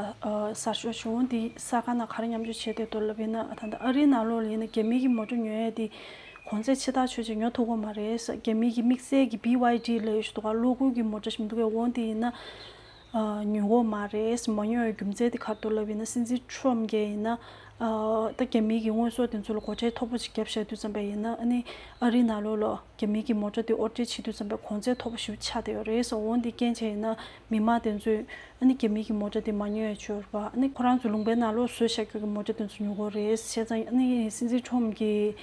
གསར་ཤོག་བྱུང་འདི་གསར་ཁང་ནང་ག་རེ་མཉམ་སྤྱོད་བྱས་བསྡད་འདུག་ལབ་ཡིན་ན་ད་ལྟ་ཨ་རིའི་ནང་ལོགས་ལ་ཡིན་ན་རྒྱ་མི་གི་མོ་ཊ་ཉོ་ཡས་དེ། གོང་ཚད་ཆེ་ཐག་ཆོད་ཅིག་ཉོ་ཐུབ་ཀྱི་མ་རེད། རྒྱ་མི་གི་དམིགས་བསལ་གྱི་བྷི་ཝའི་ཌི་ལབ་ཡག་ཞིག་འདུག་ག་གློག་སྒུལ་གྱི་མོ་ཊ་ཞིག་མི་འདུག་གས། འོ་དེ་ཡིན་ན་ཨ་ཉོ་གི་མ་རེད། མ་ཉོ་བའི་རྒྱུ་མཚན་དེ་ག་རེ་འདུག་ལབ་ཡིན་ན་སྲིད་འཛིན་ཊམ་གྱིས་ཡིན་ན་ཨ་ད་རྒྱ་མི་གི་དངོས་ཟོག་དེ་ཚོ་ལ་སྒོ་ཁྲལ་མཐོ་པོ་ཞིག་བརྒྱབ་བཞག་དུས་ཙམ་པ་ཡིན་ན་ཨ་ནི་ཨ་རིའི་ནང་ལོགས་ལ་རྒྱ་མི་གི་མོ་ཊ་དེ་ཨོར་ཌར་བྱེད་དུས་ཙམ་པ་གོང་ཚད་མཐོ་པོ་ཞིག་ཆགས་བསྡད་ཡོད་རེད། འོ་དེ་རྐྱེན་བྱས་ཡིན་ན་མི་མང་དེ་ཚོས་ཨ་ནི་རྒྱ་མི་གི་མོ་ཊ་དེ་མ་ཉོ་ཡ་བྱོས་པ། ཨ་ནི་ཁོ་རང་ཚོ་ལུང་པའི་ནང་ལོགས་བཟོས་བཞག་རྒྱུ་གི་མོ་ཊ་དེ་ཚོ་ཉོ་དགོས་རེད། བྱས་ཙང་ཨ་ནི་སྲིད་འཛིན་ཊམ་གྱིས་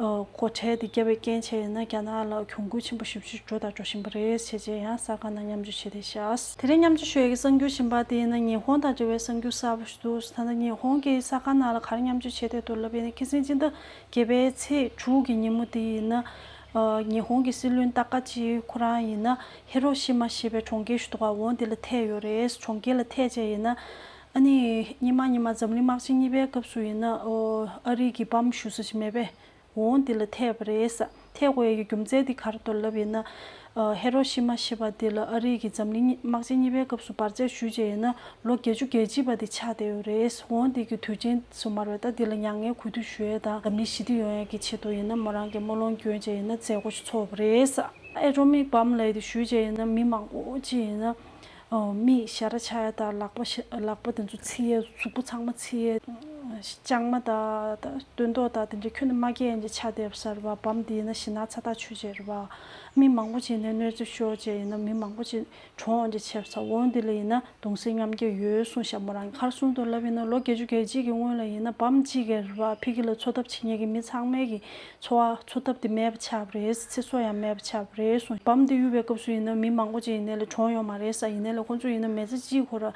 ཨ་སྒོ་ཁྲལ་དེ་བརྒྱབ་པའི་རྐྱེན་བྱས་ཡིན་ན་རྒྱ་ནག་ལ་གྱོང་གུད་ཆེན་པོ་ཞེ་པོ་ཅིག་འགྲོ་དང་འགྲོ་བཞིན་པ་རེད། བྱས་བྱས་ཡང་གསར་ཁང་ནང་མཉམ་སྤྱོད་བྱས་བསྡད་ཤག་དེ་རིང་མཉམ་སྤྱོད་ཞུ་ཡས་ཀྱི་གསར་འགྱུར་གཞན་པ་དེ་ཡིན་ན་ཉི་ཧོང་དང་འབྲེལ་བའི་གསར་འགྱུར་གསར་པ་ཞིག་འདུག་ད་ལྟ་ཉི་ཧོང་གི་གསར་ཁང་ནང་ལ་ག་རེ་མཉམ་སྤྱོད་བྱས་བསྡད་འདུག་ལབ་ཡིན་ན་ཁ་སང་སྤྱི་ཟླ་བརྒྱད་པའི་ཚེས་དྲུག་གི་ཉིན་མོ་དེ་ཡིན་ན་ཨ་ཉི་ཧོང་གི་སྲིད་བློན་ཏཱ་ཀ་ཅི་ཁོ་རང་ཡིན་ན་ཧི་རོ་ཤི་མ་ཞེས་པའི་གྲོང་ཁྱེར་ཞིག་འདུག་ག་འོ་དེ་ལ་ཐད་ཡོད་རེད། གྲོང་ཁྱེར་ལ་ཐད་བྱས་ཡིན་ན་ཨ་ནི་སྔོན་མ་སྔོན་མ་འཛམ་གླིང་དམག་ཆེན་གཉིས་པའི་སྐབས་སུ་ཡིན་ན་ཨོ་ཨ་རི་གི་བམ་གཞུ་ས་ཞིག་མེད་པས། འོ་འདི་ལ་ཐད་པ་རེད་ས། ཐད་དགོས་ཡ་གི་རྒྱུ་མཚན་དེ་ག་རེ་འདུག་ལབ་ཡིན་ན། ཨ་ཧི་རོ་ཤི་མ་ཞེས་པ་དེ་ལ་ཨ་རི་གི་འཛམ་གླིང་དམག་ཆེན་གཉིས་པའི་སྐབས་སུ་འབར་རྫས་ཞུས་བྱས་ཡིན་ན་ལོ་བརྒྱད་ཅུ་གྱ་གཅིག་པ་དེ་ཆགས་བསྡད་ཡོད་རེད། འོན་ཏེ་གི་དུས་ཆེན་སུ་མ་རེད། ད་འདི་ལ་མྱ་ངན་གུས་འདུད་ཞུ་ཡས་དང་འཛམ་གླིང་ཞི་བདེ་ཡོང་ཡས་ཀྱི་ཆེད་དུ་ཡིན་ན་མོ་རང་གི་སྨོན་ལམ་སྐྱོན་བྱས་ཡིན་ན་མཛད་སྒོ་ཞིག་ཚོགས་པ་རེད། ཨེ་ཊོ་མིག་བམ་ལབ་ཡས་དེ་ཞུས་བྱས་ཡིན་ན་མི་མང་པོ་ཅིག་ཡིན་ན། ཨོ། མིག་ཞར་ཆག་ཡ་དང་ལག་པ་ཞར་ལག་པ་དེ་ཚོ་ཚིག་ཡ། གཟུགས་པོ་ཚང་མ་ཚིག་ཡ། ལྕང་མ་དང་ད་སྟོད་མདོག་དང་དེ་འདྲ་ཁྱོན་ནས་མ་སྐྱེས་ཡ་འདྲ་ཆགས་བསྡད་པ་ཟེར་བ། བམ་འདི་ཡིན་ན་ཞེད་སྣང་ཚ་ཐག་ཆོད་བྱས་རེད་བ། མི་མང་པོ་ཅིག་ནས་གནོད་འཚེ་ཤོར་བྱས་ཡིན་ན་མི་མང་པོ་ཅིག་གྲོངས་འདྲ་བྱས་པ་ཟེར། འོ་འདི་ལ་ཡིན་ན་གདུང་སེམས་མཉམ་སྐྱེད་ཡོད་གསུངས་ཤག་མོ་རང་གིས། ག་རེ་གསུངས་འདུག་ལབ་ཡིན་ན་ལོ་བརྒྱད་ཅུ་གྱ་གཅིག་གི་སྔོན་ལ་ཡིན་ན་བམ་གཅིག་གིས་རེད་བ། ཕ་གི་ལ་འཚོ་ཐབས་བྱེད་མཁན་གྱི་མི་ཚང་མའི་གི་འཚོ་བ་འཚོ་ཐབས་དེ་མེད་པ་ཆགས་པ་རེད། ཚེ་སྲོག་ཡང་མེད་པ་ཆགས་པ་རེད་གསུངས། བམ་དེ་གཡུག་པའི་སྐབས་སུ་ཡིན་ན་མི་མང་པོ་ཅིག་ཡིན་ནའི་ལ་གྲོངས་ཡོད་མ་རེད་ཟེར། ཡིན་ནའི་ལ་ཁོང་ཚོ་ཡིན་ན་མི་ཚེ་གཅིག་ཁོ་ར་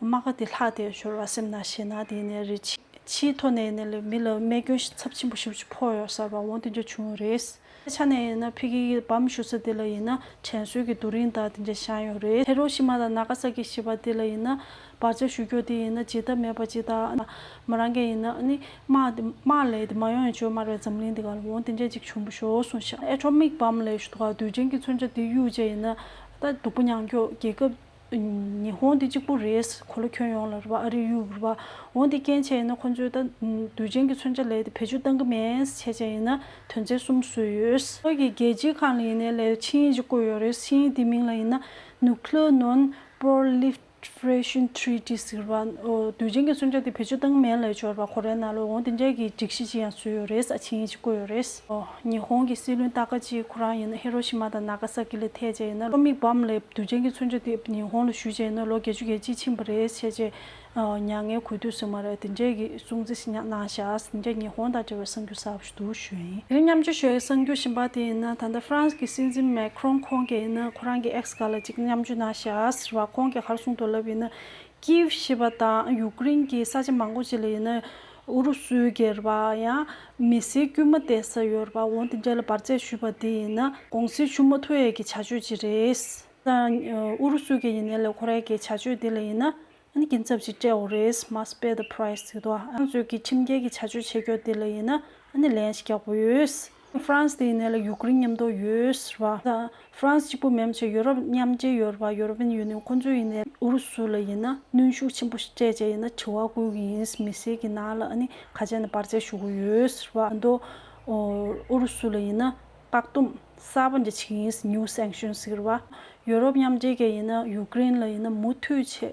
རྨ་ཁ་དེ་ལྷག་བསྡད་ཤོར་བ། སེམས་ནང་ཞེད་སྣང་དེ་ཡིན་ནའི་རེད། ཕྱིའི་ཐོག་ནས་ཡིན་ནའི་ལ་མི་ལ་རྨས་སྐྱོན་ཚབས་ཆེན་པོ་ཞེ་པོ་ཅིག་ཕོག་ཡོད་ཟེར་བ། འོ་དེ་འདྲ་བྱུང་རེད། ཆ་ནས་ཡིན་ན་ཕ་གིའི་བམ་བཞུ་ས་དེ་ལ་ཡིན་ན་དྲན་གསོའི་གི་རྡོ་རིང་དང་དེ་འདྲ་བཞེངས་ཡོད་རེད། ཧི་རོ་ཤི་མ་དང་ན་ག་ས་ཀི་ཞེས་པ་དེ་ལ་ཡིན་ན་འབར་རྫས་ཞུ་རྒྱུ་དེ་ཡིན་ན་བྱེད་ཐབས་མེད་པ་ཅིག་དང་། མོ་རང་གིས་ཡིན་ན་ཨ་ནི་དམག་དེ་དམག་ལས་དེ་མ་ཡོང་ཡང་བྱོས་མ་རེད། འཛམ་གླིང་འདི་ག་ལ་འོང་དེ་འདྲས་ཅིག་བྱུང་བ་ཤོག་གསུངས་ཤག་ཨེ་ཊོ་མིག་བམ་ལས་ཞུ་དུས་དུས་ཆེན་གྱི་མཚོན་ཆ་དེ་གཡུག་བྱས་ཡིན་ན་ད་སྡུག་པོ་མྱངས་རྒྱུ་རྒྱལ་ཁབ་ཉི་ཧོང་དེ་གཅིག་པུ་རེད། གོ་ལ་ཁྱོན་ཡོངས་ལ་རེད་བ། ཨ་རི་གཡུག་རེད་བ། འོ་དེ་རྐྱེན་བྱས་ཡིན་ན་ཁོ་ཚོས་ད་དུས་ཆེན་གྱི་མཚོན་ཆ་ལས་དེ་བེད་སྤྱོད་གཏང་གི་མེད་བྱས་བྱས་ཡིན་ན་དོན་ཚན་གསུམ་བཟོས་ཡོད། ཁོ་གི་རྒྱལ་སྤྱིའི་ཁང་ལ་ཡིན་ནའི་ལས་ཆིངས་ཡིག་ཅིག་བཀོད་ཡོད་རེད། ཆིངས་ཡིག་དེ་མིང་ལ་ཡིན་ན་Nuclear Non Proliferation Treaty ཟེར་བ། འོ་དུས་ཆེན་གྱི་མཚོན་ཆ་དེ་བེད་སྤྱོད་གཏང་གི་མེད་ལས་ཡོད་རེད་བ། ཁོ་རའི་ནང་ལོགས་འོ་དེ་འདྲའི་གི་སྒྲིག་གཞི་ཅིག་ཡང་བཟོས་ཡོད་རེད། ཆིངས་ཡིག་ཅིག་བཀོད་ཡོད་རེད། ཨོ། ཉི་ཧོང་གི་སྲིད་བློན་ཏཱ་ཀ་ཅི་ཁོ་རང་ཡིན་ན་ཧི་རོ་ཤི་མ་དང་ན་ག་ས་ཀི་ལ་ཐད་བྱས་ཡིན་ན་ཨེ་ཊོ་མིག་བམ་ལས་དུས་ཆེན་གྱི་མཚོན་ཆ་དེ་ཉི་ཧོང་ལ་ཞུས་བྱས་ཡིན་ན་ལོ་བརྒྱད་ཅུ་གྱ་གཅིག་ཕྱིན་པ་རེད་བྱས་བྱས། ཨོ། མྱ་ངན་གུས་འདུད་ཟེར་མ་རེད། དེ་འདྲས་ཀྱི་སྲུང་བརྩི་ཞིག་གནང་བཞག་དེ་འདྲས་ཉི་ཧོང་དང་འབྲེལ་བའི་གསར་འགྱུར་གསར་པ་ཞིག་འདུག་ཞུ་ཡིན། དེ་རིང་མཉམ་སྤྱོད་ཞུ་ཡའི་གསར་འགྱུར་གཞན་པ་དེ་ཡིན་ན་ད་ལྟ་ཧྥ་རན་སི་གི་སྲིད་འཛིན་མེ་ཁི་རོན་ཁོང་གིས་ཡིན་ན་ཁོ་རང་གི་ཨེག་སི་སྒང་ལ་ཅིག་མཉམ་སྤྱོད་གནང་བཞག་ཟེར་བ། ཁོང་གིས་ག་རེ་གསུངས་འདུག་ལབ་ཡིན་ན། ཀིབ་ཞེས་པ་དང་ཡུཀ་རེན་གྱི་ས་ཆ་མང་པོ་ཅིག་ལ་ཡིན་ན་ཨུ་རུ་སུའི་སྒེར་བ་ཡང་མི་སེར་དཀྱུས་མ་བསྡད་ས་ཡོད་རེད་པ། འོ་དེ་འདྲ་ལ་འབར་རྫས་ཞུས་པ་དེ་ཡིན་ན་གུང་སེང་ཞུ་མ་ཐུབ་ཡས་ཀྱི་བྱ་སྤྱོད་ཅིག་རེད། ད་ཨུ་རུ་སུ་གི་ཡིན་ནའི་ལ་ཁོ་རའི་གི་བྱ་སྤྱོད་དེ་ལ་ཡིན་ན་ཨ་ནི་སྐྱིན་ཚབ་ཅིག་སྤྲད་དགོས་རེད། Must pay the price ཟེར་དུས་ཨ་ང་ཚོའི་གི་ཁྲིམས་འགལ་གྱི་བྱ་སྤྱོད་བྱེད་རྒྱུ་དེ་ལ་ཡིན་ན་ཨ་ནི་ལན་ཞིག་རྒྱག་དགོས་ཡོད། ཧྥ་རན་སི་དེ་ཡིན་ནའི་ལ་ཡུཀ་རེན་མཉམ་དུ་ཡོད་ཟེར་བ། ད་ཧྥ་རན་སི་གཅིག་པུ་མིན་པ་བྱས་ཡུ་རོབ་མཉམ་འབྲེལ་ཡོད་རེད་པ། ཡུ་རོ་པན་ཡུ་ནི་ཡན་ཁོང་ཚོ་ཡིན་ནའི་ཨུ་རུ་སུ་ལ་ཡིན་ན་གནོན་ཤུགས་ཆེན་པོ་ཞིག་སྤྲད་བྱས་ཡིན་ན་དྲི་བ་བསྐུལ་གྱི་ཡིན། མི་སེར་གྱི་ནང་ལ་ཨ་ནི་ཁ་ཆེ་ནས་འབར་རྫས་ཞུ་གི་ཡོད་ཟེར་བ། ཨ་མདོ་ཨུ་རུ་སུ་ལ་ཡིན་ན་བཀག་སྡོམ་གསར་པ་འདྲ་བྱེད་ཀྱི་ཡིན། New sanction ཟེར་བ། ཡུ་རོབ་མཉམ་འབྲེལ་གྱི་ཡིན་ན་ཡུཀ་རེན་ལ་ཡིན་ན་མུ་མཐུད་བྱས་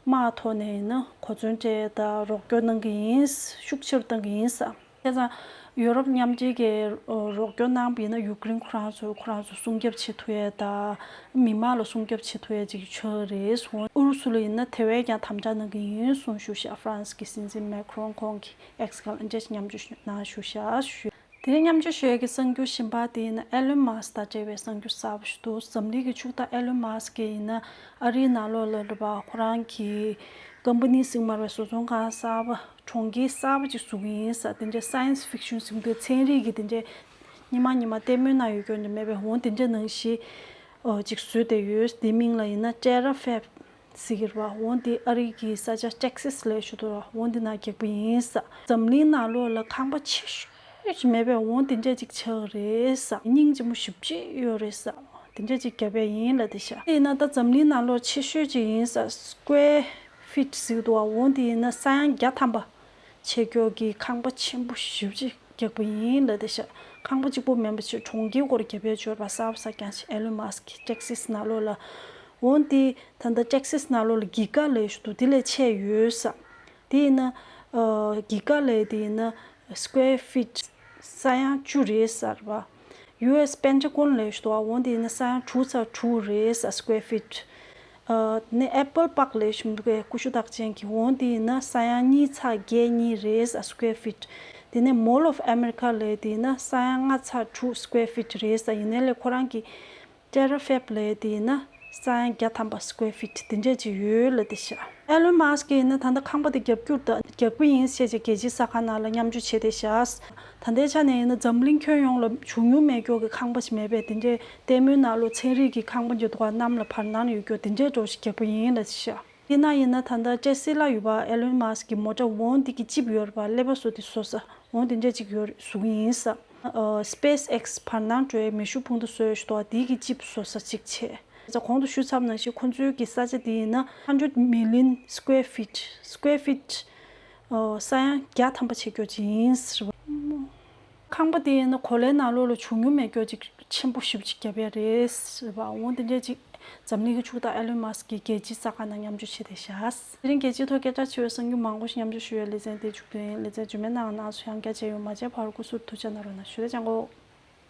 དམག་ཐོག་ནས་ཡིན་ན་གོ་མཚོན་སྤྲད་དང་རོགས་སྐྱོར་གནང་གི་ཡིན། ཤུགས་ཆེ་རུ་གཏང་གི་ཡིན་ས། བྱས་ཙང་ཡུ་རོབ་མཉམ་འབྲེལ་གྱིས་རོགས་སྐྱོར་གནང་བ་ཡིན་ན་ཡུཀ་རེན་ཁོ་རང་ཚོ་ཁོ་རང་ཚོ་སྲུང་སྐྱོབ་བྱེད་ཐུབ་ཡས་དང་མི་དམངས་ལ་སྲུང་སྐྱོབ་བྱེད་ཐུབ་ཡས་ཅིག་ཆགས་རེད་གསུངས། ཨུ་རུ་སུ་ལ་ཡིན་ན་དེ་བས་ཀྱང་དམ་དྲག་གནང་གི་ཡིན་གསུངས་བཞུགས་ཤག་ཧྥ་རན་སི་གི་སྲིད་འཛིན་མེ་ཁི་རོན་ཁོང་གིས་ཨེག་སི་སྒང་ལ་འདི་འདྲས་མཉམ་སྤྱོད་གནང་བཞུགས་ཤག་ཞུ། དེ་རིང་མཉམ་སྤྱོད་ཞུ་ཡས་ཀྱི་གསར་འགྱུར་གཞན་པ་དེ་ཡིན་ན་ཨེ་ལོན་མཱ་སི་དང་འབྲེལ་བའི་གསར་འགྱུར་གསར་པ་ཞིག་འདུག་འཛམ་གླིང་གི་ཕྱུག་བདག་ཨེ་ལོན་མཱ་སི་ཀྱིས་ཡིན་ན་ཨ་རིའི་ནང་ལོགས་ལ་རེད་པ། ཁོ་རང་གི་ཀམ་པ་ནི་ཟེར་མ་རེད་པ། བཟོ་ཚོང་ཁང་གསར་པ། གྲོང་ཁྱེར་གསར་པ་ཅིག་བཟོ་གི་ཡིན་ས། དེ་འདྲའི་science fiction ཟེར་གྱི་འདུག་ཚན་རིག་གི་དེ་འདྲའི་སྔོན་མ་སྔོན་མ་ལྟད་མོའི་ནང་ཡོད་རྒྱུ་འདྲ་མེད་པའི་འོ་དེ་འདྲ་ནང་བཞིན་ཨོ་ཅིག་བཟོས་བསྡད་ཡོད། དེའི་མིང་ལ་ཡིན་ན་Terafab ཟེར་གྱི་རེད་པ། འོ་དེ་ཨ་རི་གི་ས་ཆ་Texas ལབ་ཞུ་དུ་ར། འོ་དེ་ནང་རྒྱག་པ་ཡིན་ས། འཛམ་གླིང་ནང་ལོགས་ལ་ཁང་པ་ཆེ་ཤོས་ཅིག་མེད་པའི་འོ་དེ་འདྲ་ཅིག་ཆགས་རེད་ས། སྙིང་རྗེ་མོ་ཞེ་པོ་ཅིག་ཡོད་རེད་ས། དེ་འདྲ་ཅིག་བརྒྱབ་པ་ཡིན་ལབ་བསྡད་ཤག་དེ་ཡིན་ན་ད་འཛམ་གླིང་ནང་ལོགས་ཆེ་ཤོས་ཅིག་ཡིན་ས། Square Feet ཟེར་གྱི་འདུག་པ། འོ་དེ་ཡིན་ན་ས་ཡ་བརྒྱ་ཐམ་པ་ཆེ་ཁྱོ་གི་ཁང་པ་ཆེན་པོ་ཞེ་པོ་ཅིག་རྒྱག་པ་ཡིན་ལབ་བསྡད་ཤག་ཁང་པ་གཅིག་པོ་མིན་པ་ཅིག་གྲོང་ཁྱེར་སྐོར་རྒྱབ་པའི་འབྱོར་པ་གསར་པ་གསར་རྐྱང་ཞིག་ཨེ་ལོན་མཱ་སི་ཀི་Texas ནང་ལོགས་ལ། འོ་དེ་ད་ལྟ་Texas ནང་ལོགས་ལ་གི་ག་ལབ་ཞུ་དུ་དེ་ལས་ཆེ་ཡོད་ས། དེ་ཡིན་ན་ཨ་གི་ག་ལབ་དེ་ཡིན་ན་Square Feet ས་ཡ་བཅུ་རེད་ས་རེད་པ། ཡུ་ཨེས་Pentagon ལབ་ཞུ་དུ་འོ་དེ་ཡིན་ན་ས་ཡ་དྲུག་ཚེག་དྲུག་རེད་ས། Square Feet ཨ་ནི་Apple Park ལབ་ཞུ་འདུག་གས། ཀུ་ཤུ་རྟགས་ཅན་གྱི་འོ་དེ་ཡིན་ན་ས་ཡ་གཉིས་ཚེག་བརྒྱད་གཉིས་རེད་ས། Square Feet དེ་ནས་Mall of America ལབ་དེ་ཡིན་ན་ས་ཡ་ལྔ་ཚེག་དྲུག་Square Feet རེད་ས། ཡིན་ནའི་ལས་ཁོ་རང་གི Terafab ལབ་དེ་ཡིན་ན་ས་ཡ་བརྒྱ་ཐམ་པ་Square Feet དེ་འདྲས་ཅིག་ཡོད་ལབ་བསྡད་ཤག་ཨེ་ལོན་མཱ་སི་ཀི་ཡིན་ན་ད་ལྟ་ཁང་པ་དེ་རྒྱབ་སྐྱུར་དང་རྒྱག་གི་ཡིན་ཟེར་བྱས་རྒྱལ་སྤྱིའི་གསར་ཁང་ནང་ལ་མཉམ་སྤྱོད་བྱས་བསྡད་ཤག་ད་ལྟའི་ཆ་ནས་ཡིན་ན་འཛམ་གླིང་ཁྱོན་ཡོངས་ལ་བྱུང་མྱོང་མེད་ཀྱོག་གི་ཁང་པ་ཞིག་མེད་པས། དེ་འདྲས་ལྟད་མོའི་ནང་ལོ་ཚན་རིག་གི་ཁང་པ་འདི་འདུག་ག་གནམ་ལ་བར་སྣང་ཡོད་ཀྱོག་དེ་འདྲས་འདྲ་བོ་ཞིག་རྒྱག་པ་ཡིན་ལབ་བསྡད་ཤག་དེ་ན་ཡིན་ན་ད་ལྟ་ཊེ་སི་ལ་ཡོད་པ་ཨེ་ལོན་མཱ་སི་ཀི་མོ་ཊ་འོ་འདི་གི་ཅིབ་ཡོད་རེད་པ། ཀླད་པ་བཟོ་དེ་བཟོ་ས་འོ་དེ་འདྲས་ཅིག་ཡོད་བཟོ་གི་ཡིན་ས། ཨ་SpaceX བར་སྣང་སྤྲོ་བའི་མེ་ཤུགས་འཕུར་མདའ་བཟོས་ཡོད་ཤོད་དོ། དེའི་གི་ཅིབ་བཟོ་ས་གཅིག་བྱས། ད་གོང་དུ་ཞུས་ཚར་ནང་བཞིན་ཁོང་ཚོའི་གི་ས་ཆ་དེ་ཡིན་ན་hundred million square feet, square feet ཨོ་ས་ཡ་བརྒྱ་ཐམ་པ་ཆེ་སྐྱོ་ཅིག་ཡིན་ཟེར་བ། ཁང་པ་དེ་ཡིན་ན་གོ་ལའི་ནང་ལོགས་ལ་བྱུང་མྱོང་མེད་སྐྱོ་ཅིག་ཆེན་པོ་ཞེ་པོ་ཅིག་བརྒྱབ་ཡ་རེད་ཟེར་བ། འོ་དེ་འདྲས་ཅིག་འཛམ་གླིང་གི་ཕྱུག་བདག་ཨེ་ལོན་མཱ་སི་ཀི་གི་རྒྱལ་སྤྱིའི་གསར་ཁང་ནང་མཉམ་སྤྱོད་བྱས་ཏེ་བཞག་དེ་རིང་རྒྱལ་སྤྱིའི་ཐོག་སྐད་གྲགས་ཆེ་བའི་གསར་འགྱུར་མང་པོ་ཞིག་མཉམ་སྤྱོད་ཞུ་ཡ་ལེ་ཚན་དེ་མཇུག་བསྡུ་ཡིན། ལེ་ཚན་རྗེས་མའི་ནང་ང་ཚོ་ཡང་བསྐྱར་མཇལ་ཡོང་། མ་མཇལ་བར་སྐུ་གཟུགས་ཐུགས་ཅག་གནང་རོགས་གནང་ཞུ། ད་ཅང་གོ།